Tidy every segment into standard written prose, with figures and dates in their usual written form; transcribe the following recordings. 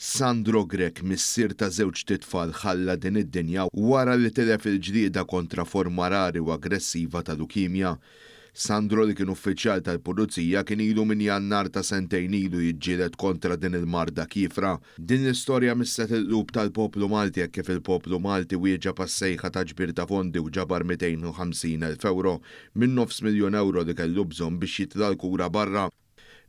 Sandro Grech, missier ta' żewġt itfal ħalla din id-dinja wara li tilef il-ġlieda kontra forma rari u aggressiva ta' lukimja. Sandro li kien uffiċjal tal-Pulizija kien ilu minn Jannar ta' sentejn ilu jiġġieled kontra din il-marda kiefra. Din l-istorja misset il-qlub tal-poplu Malti hekk kif il-poplu Malti wieġeb għas-sejħa ta' ġbir ta' fondi u ġabar 250,000 ewro minn nofs miljun ewro li kellu bżonn biex jitla' l-kura barra.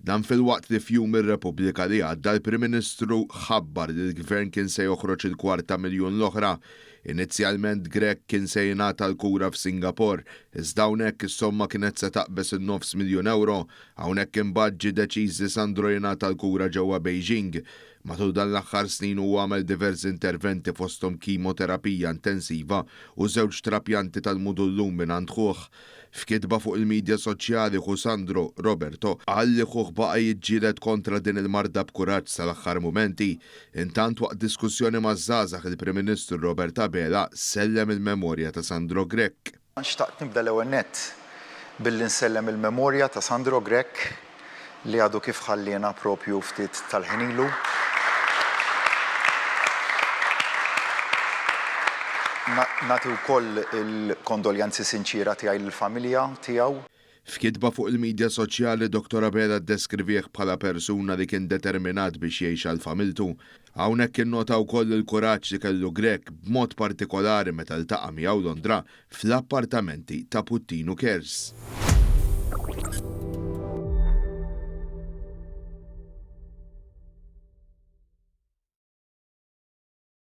Dan filwaqt li f'Jum ir-Repubblika li għadda l-Prim Ministru ħabbar li l-Gvern kien se joħroġ il-kwart ta' miljun l-oħra. Inizjalment Grech kien se jingħata l-kura f'Singapore, iżda hawnhekk is-somma kienet se taqbeż in-nofs miljun ewro. Hawnhekk imbagħad ġie deċiż li Sandro jingħata l-kura ġewwa Beijing. Matul dan l-aħħar snin huwa għamel diversi interventi fosthom kimoterapija intensiva u żewġ trapjanti tal-mudullun mingħand ħuh. F'kitba fuq il-midja soċjali ħu Sandro, Roberto, qal li ħuh baqa' jiġġieled kontra din il-marda b'kuraġġ sal-aħħar mumenti. Intant waqt diskussjoni maż-żgħażagħ il-Prim Ministru Robert Abela sellem il-memorja ta' Sandro Grech. Xtaqt nibda l-ewwel nett billi nsellem il-memorja ta' Sandro Grech li għadu kif ħalliena propju ftit tal-ħin ilu. Nagħti wkoll il-kondoljanzi sinċiera tiegħi lill-familja tiegħu. F'kitba fuq il-midja soċjali Dottor Abela ddeskrivieh bħala persuna li kien determinat biex jgħix għal familtu. Hawnhekk innota wkoll il-kuraġġ li kellu Grech, b'mod partikolari meta ltaqa' miegħu Londra fl-appartamenti ta' Puttinu Cares.